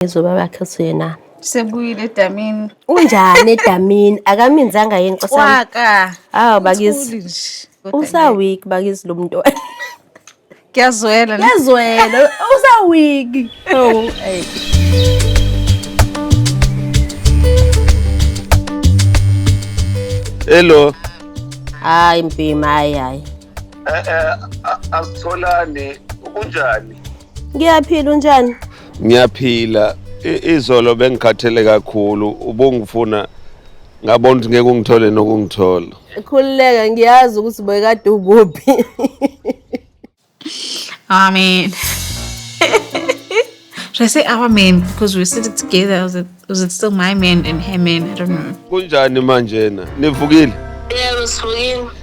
Ngizwe ubabakhe uthi yena Sebuyile edamini. Unjani edamini? Akaminzanga yini Nkosi yami? Cwaka. Hawu bakithi. Uthuli nje. Kodwa Usa-weak bakithi lo mntwana. Kuyazwela ne? Kuyazwela, usa-weak. Oh, hey. Hello. Hayi Mbhima, hayi hayi. Eh eh asitholani kunjani? Ngiyaphila unjani? Ngiyaphila. Izolo bengikhathele kakhulu ubungifuna ngabona ukuthi ngeke ungithole nokungithola. Khululeka ngiyazi ukuthi bekade ukuphi. I mean, should I say our man because we sitting together? Was it still my man and her man? I don't know. Kunjani manje na? Nivukile? Yebo sivukile.